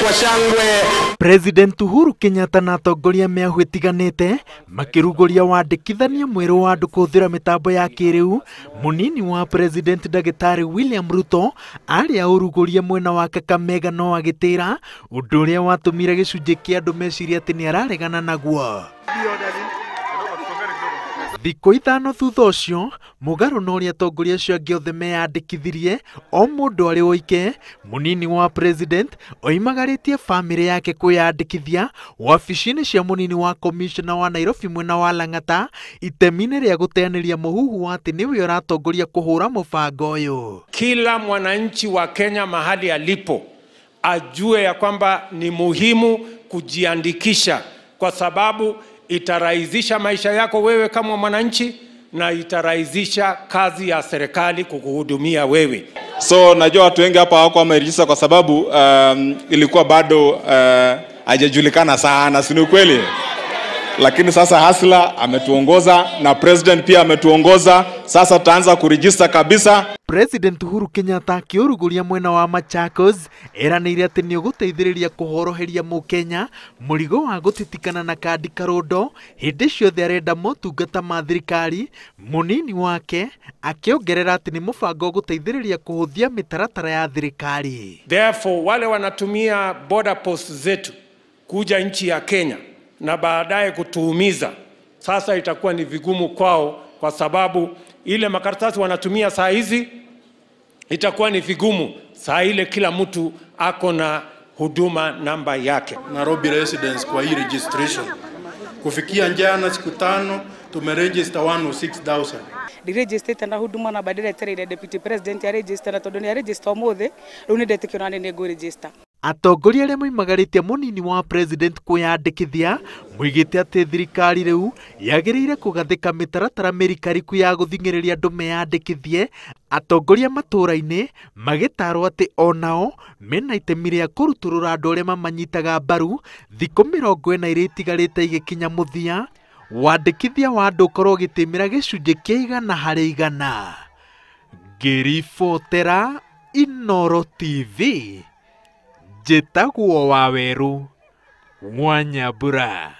kwa shangwe. President Uhuru Kenyatta na atongoria mĩahũ ĩtiganĩte makĩrugũria wandĩkithania mwerũ wa andũ kũhũthĩra mĩtambo ya kĩrĩu. Mũnini wa President Ndagĩtarĩ William Ruto arĩa ũrugũria mwena wa Kakamega no agĩtĩra ũndũ ũrĩa watũmire gĩcunjĩ kĩa andũ mecirie atĩ nĩararegana naguo. Thikũ 5 thutha ũcio, mũgarũ na ũrĩa atongoria acio angĩ othe meyandĩkithirie o mũndũ arĩ oike, mũnini wa president oimagarĩtie bamĩrĩ yake kwĩyandĩkithia wabici-inĩ cia mũnini wa commissioner wa Nairobi mwena wa Lang'ata itemi-inĩ rĩa gũteanĩria mũhuhu wa atĩ nĩwe ũratongoria kũhũra mũbango ũyũ. Kila mwananchi wa Kenya mahali alipo ajue ya kwamba ni muhimu kujiandikisha, kwa sababu itarahisisha maisha yako wewe kama mwananchi na itarahisisha kazi ya serikali kukuhudumia wewe. So najua watu wengi hapa hawako wameregister kwa sababu ilikuwa bado hajajulikana sana, si ni kweli? Lakini sasa Hasla ametuongoza na president pia ametuongoza, sasa tutaanza kuregister kabisa. President Uhuru Kenyatta akĩũrugũria mwena wa Machakos eranĩire atĩ nĩũgũteithĩrĩria kũhoroheria mũkenya mũrigo wa gũtitikana na kandi karũndo hĩndĩ ciothe arenda motungata ma thirikari. Mũnini wake akĩongerera atĩ nĩ mũbango ũgũteithĩrĩria kũhũthia mĩtaratara ya thirikari. Therefore, wale wanatumia border post zetu kuja nchi ya Kenya na baadaye kutuumiza, sasa itakuwa ni vigumu kwao, kwa sababu ile makaratasi wanatumia saa hizi itakuwa ni vigumu. Saa ile kila mtu ako na huduma namba yake. Nairobi residents kwa hii registration. Kufikia jana siku 5 tumeregister 106,000. Ndiregister na huduma namba ndiretereire deputy president ya register na tondu ni register umuthi riu ni ndetikira ni ngu register. Atongoria arĩa moimagarĩtie mũnini wa president kwĩyandĩkithia moigĩte atĩ thirikari rĩu yagĩrĩire kũgathĩka mĩtaratara mĩrikariku ya gũthing'ĩrĩria andũ meyandĩkithie. Atongoria matũũra-inĩ magĩtarwo atĩ onao mena itemi rĩa kũrutũrũra andũ arĩa mamanyitaga mbaru thikũ 40 iria itigarĩte igĩkinya mũthia. Wandĩkithia wa andũ ũkorwo ũgĩtĩmĩra gĩcunjĩ kĩa 100 harĩ 100. Ngĩribotera Inooro TV, njĩtagwo Wawerũ Mwanyambura.